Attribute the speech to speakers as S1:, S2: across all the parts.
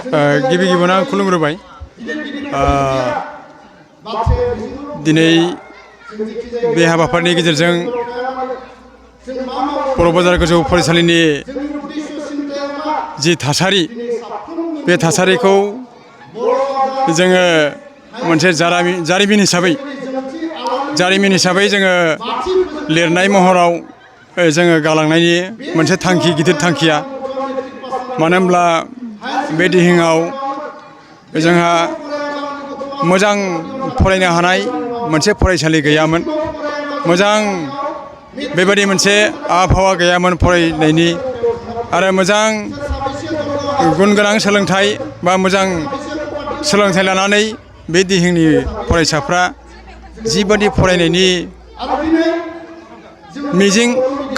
S1: गिबि गिबियावनो आं खुलुमग्रोबाय। दिनै बे हाबाफारिनि गेजेरजों बर' बाजार गोजौ फरायसालिनि जि थासारि, बे थासारिखौ जोङो मोनसे जारिमिन हिसाबै जोङो लिरनाय महराव जोङो गालांनायनि मोनसे गिदिर थांखिया। मानो होनब्ला बे दिहिङाव जोंहा मोजां फरायनो हानाय मोनसे फरायसालि गैयामोन। मोजां बेबायदि मोनसे आबहावा गैयामोन फरायनायनि, आरो मोजां गुन गोनां सोलोंथाइ बा मोजां सोलोंथाइ लानानै बे दिहिंनि फरायसाफ्रा जिबादि फरायनायनि मिजिं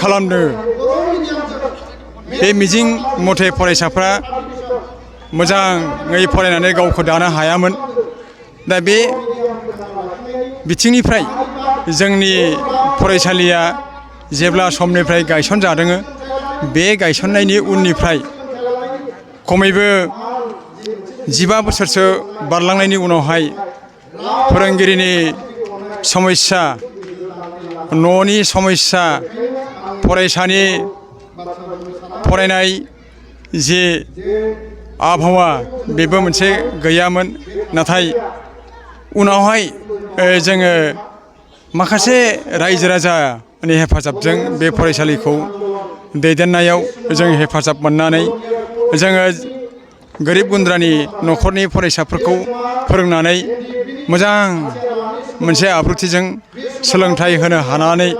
S1: खालामदों, बे मिजिं मथे फरायसाफ्रा मोजाङै फरायनानै गावखौ दानो हायामोन। दा बे बिथिंनिफ्राय जोंनि फरायसालिया जेब्ला समनिफ्राय गायसनजादों, बे गायसननायनि उननिफ्राय खमैबो 15 बोसोरसो बारलांनायनि उनावहाय फोरोंगिरिनि समस्या, न'नि समस्या, फरायसानि फरायनाय जि आबहावा, बेबो मोनसे गैयामोन। नाथाय उनावहाय जोङो माखासे रायजो राजानि हेफाजाबजों बे फरायसालिखौ दैदेननायाव जों हेफाजाब मोननानै जोङो गोरिब गुन्द्रानि न'खरनि फरायसाफोरखौ फोरोंनानै मोजां मोनसे आब्रुथिजों सोलोंथाइ होनो हानानै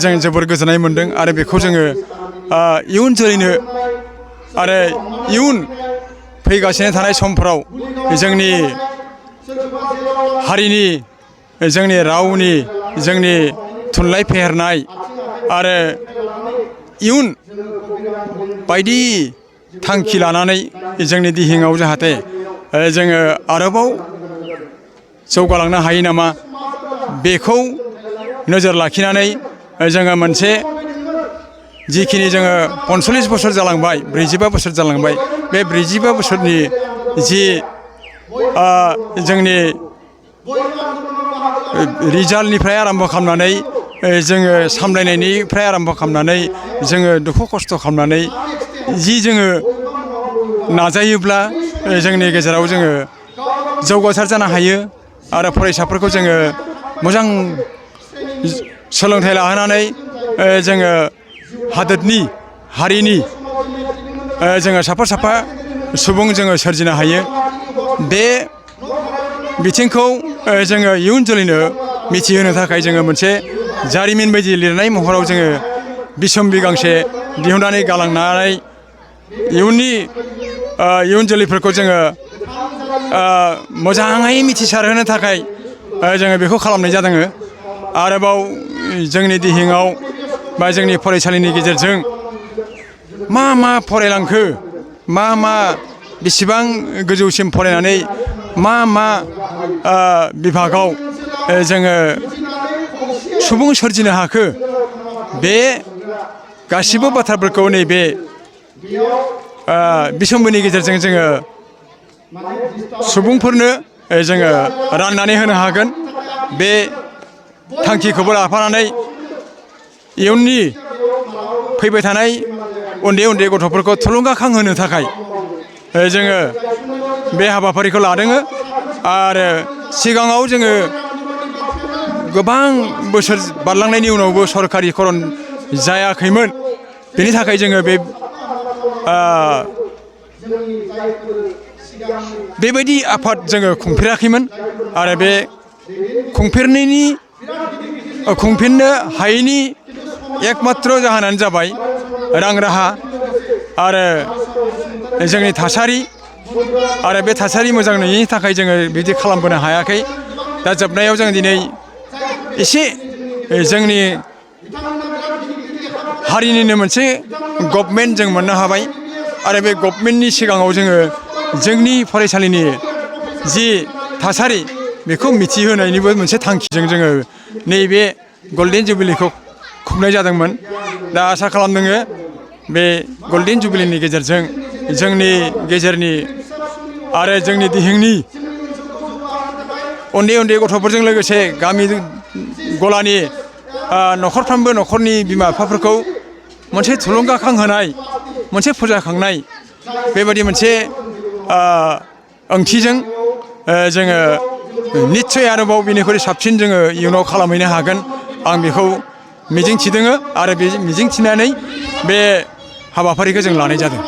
S1: जों जोबोर गोजोननाय मोनदों। आरो बेखौ जोङो इयुन जोलैनो आरो इयुन फैगासिनो थानाय समफोराव जोंनि हारिनि, जोंनि रावनि, जोंनि थुनलाइ फेहेरनाय आरो इयुन बायदि थांखि लानानै जोंनि दिहिङाव जाहाथे जोङो आरोबाव जौगालांनो हायो नामा, बेखौ नोजोर लाखिनानै जोङो मोनसे जिखिनि जोङो 45 बोसोर जालांबाय, 45 बोसोर जालांबाय, बे 45 बोसोरनि जि जोंनि रिजाल्टनिफ्राय आराम्भ खालामनानै जोङो सामलायनायनिफ्राय आराम्भ खालामनानै जोङो दुखु खस्थ' खालामनानै जि जोङो नाजायोब्ला जोंनि गेजेराव जोङो जौगासार जानो हायो। आरो फरायसाफोरखौ जोङो मोजां सोलोंथाइ लाहोनानै जोङो हादोरनि, हारिनि जोङो साफा सुबुं जोङो सोरजिनो हायो। बे बिथिंखौ जोङो इयुन जोलैनो मिथिहोनो थाखाय जोङो मोनसे जारिमिन बायदि लिरनाय महराव जोङो बिसम्बि गांसे दिहुननानै गालांनानै इयुन जोलैफोरखौ जोङो मोजाङै मिथिसारहोनो थाखाय जोङो बेखौ खालामनाय जादों। आरोबाव जोंनि दिहिङाव बा जोंनि फरायसालिनि गेजेरजों मा फरायलांखो, बेसेबां गोजौसिम फरायनानै मा बिभागाव जोङो सुबुं सोरजिनो हाखो, बे गासिबो बाथ्राफोरखौ नैबे बिसम्बिनि गेजेरजों जोङो सुबुंफोरनो जोङो राननानै होनो हागोन। बे थांखिखौबो लाफानानै इयुननि फैबाय थानाय उन्दै गथ'फोरखौ थुलुंगाखांहोनो थाखाय जोङो बे हाबाफारिखौ लादों। आरो सिगाङाव जोङो गोबां बोसोर बारलांनायनि उनावबो सरकारिकरन जायाखैमोन। बेनि थाखाय जोङो बेबायदि आफाद जोङो खुंफेराखैमोन। आरो बे खुंफिननो हायैनि एकमात्र जाहोनानो जाबाय रां राहा आरो जोंनि थासारि। आरो बे थासारि मोजां नङिनि थाखाय जोङो बिदि खालामबोनो हायाखै। दा जोबनायाव जों दिनै एसे जोंनि हारिनिनो मोनसे गभर्नमेन्ट जों मोननो हाबाय। आरो बे गभर्नमेन्टनि सिगाङाव जोङो जोंनि फरायसालिनि जि थासारि, बेखौ मिथिहोनायनिबो मोनसे थांखिजों जोङो नैबे गल्डेन जुबिलिखौ खुंनाय जादोंमोन। दा आसा खालामदों बे गल्डेन जुबिलिनि गेजेरजों जोंनि गेजेरनि आरो जोंनि दिहिंनि उन्दै उन्दै गथ'फोरजों लोगोसे गामि गलानि न'खरफ्रोमबो न'खरनि बिमा बिफाफोरखौ मोनसे थुलुंगाखांहोनाय मोनसे फोजाखांनाय बेबायदि मोनसे ओंथिजों जोङो निस्सय आरोबाव बेनिख्रुइ साबसिन जोङो इयुनाव खालामहैनो हागोन आं बेखौ मिजिंथिदों आरो बे मिजिंथिनानै बे हाबाफारिखौ जों लानाय जादों।